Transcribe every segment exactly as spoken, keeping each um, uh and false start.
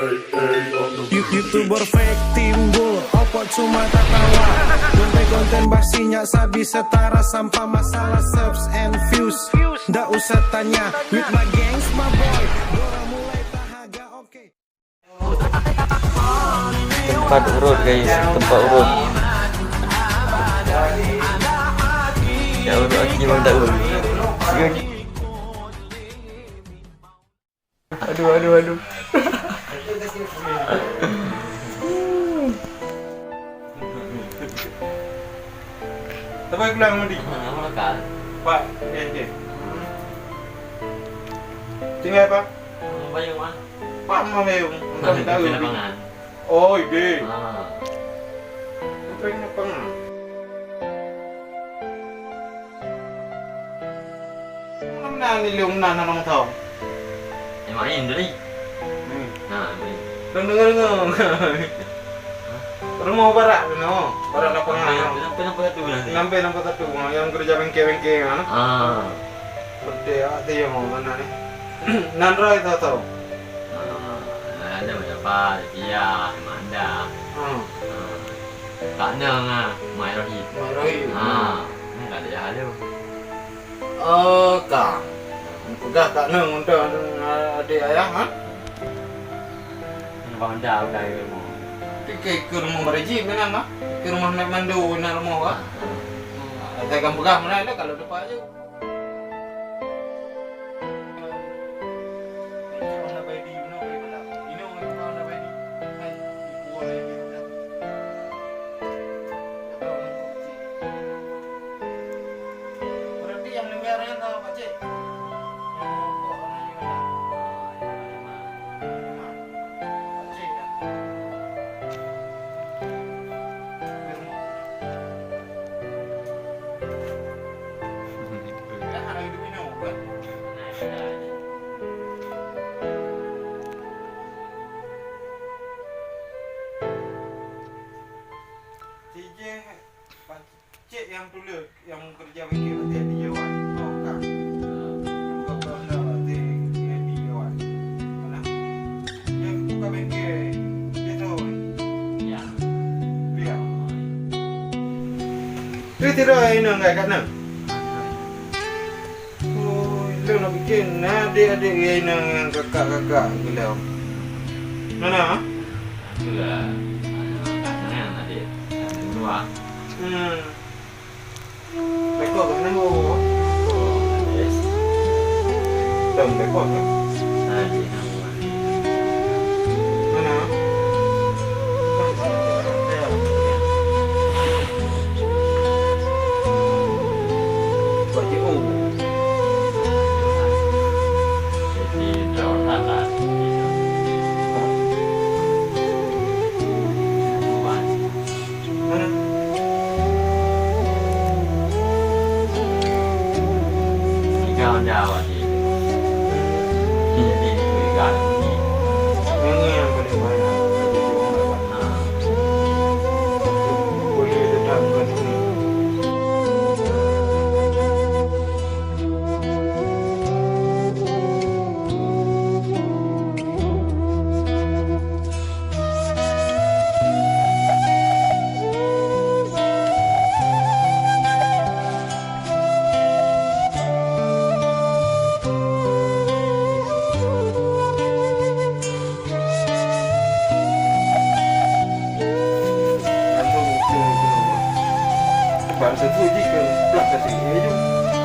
You- YouTuber fake timbul, opo cuma tatawa. Konten-konten basi nyak sabi setara sampah masalah subs and views. Ndak usah tanya, with my gangs, my boy. Dora mulai tahaga, oke. Tempat urut, guys, tempat urut. Ya, urut aki Bang Daud. Aduh, aduh, aduh. Sabai pulang, Mudi. Ha, makan. Pak, okey, okey. Tinggai, Pak. Hmm, bayang, Mak. Pak, mau bayang. Bukan tahu. Di lapangan. Oh, ide. Ha. Bukan lapangan. Meunan ilong nan anong thong. Eh, main tadi. Hmm. Ha, main. Dong deungoe-deungoe. Rumoh barak tu, no. Barak lapangan, no. Sampai, sampai, sampai satu nanti. Sampai, sampai satu, no. Yang kerja bengke-bengke, no. Ah. Betul, awak tu yang mau mana ni? Nan Roy tau-tau. Ah, ada macam apa, dia, Amanda. Hmm. Ah. Kak Neng, ah, Mak Rohim. Mak Rohim. Ah, ni tak ada jalan tu. Oh, ka. Peugah Kak Neng untuk adik ayah, ha? Nampak dah udah ke rumah. Tapi ke, ke rumah Mariji meunan, ha? Ke rumah Nek Mando meunan rumah, ha? Ah, ah. Hmm, saya akan peugah meunan dah kalau dapat je. Berarti yang dengar yang tahu, Pak Cik? Yang rokok warna hitam. Pak Cik, ya? Dah ada hidup minum, kan? Tijeh, Pak Cik yang tulis, yang kerja bengke berarti di Jawa. Oh, kan. Bukan pernah berarti di Jawa. Mana? Yang buka bengke, dia tahu. Ya. Dia. Dia tidak ini enggak kan? Oh, ilôn na bikin na adik-adik ya inong nyang kakak-kakak geulau. Mana? Itulah. Anak adik, anak dua. Hmm. Rekod kan nama? Yes. Dong rekod kan? Nah, di nama. Mana? Mana? Tiga Honda awak ni. Ini, ini, ini, tiga ni. Ini yang paling banyak. Ha. Boleh tetap bukan ini. Ban satu jih keu plak keu si, eh, jom.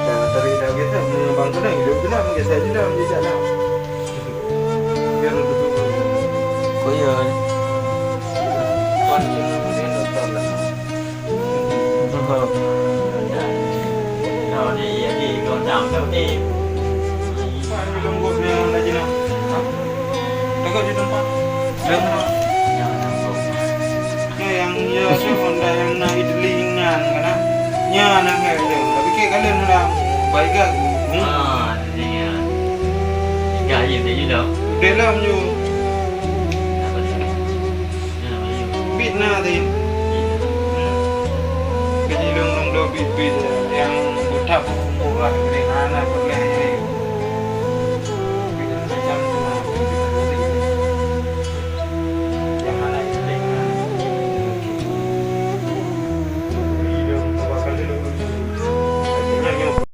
Dan dari dah biasa, meunyoe bang keunan, hidup keunan, biasa je dah, jijak dah. Biar betul. Oh, iya. Pan je, kemudian datang dah. Nah, ni, iya, ni, kau dah, kau ni. Pan lembut ni, dah jinak. Hah? Tengok di tempat. Dah. Yang, yang, ya, tu Honda yang na idling nyan, kan, ah? Nyan, nyan, nyan, tu. Tapi kek kalian dah baik gak? Hmm. Ah, idling nyan. Tiga je, dia je dah. Dalam je. Apa dia? Yang apa dia? Bit na tadi. Bit. Hmm. Jadi, long, long, long, bit, bit, yang buta, buta, buta,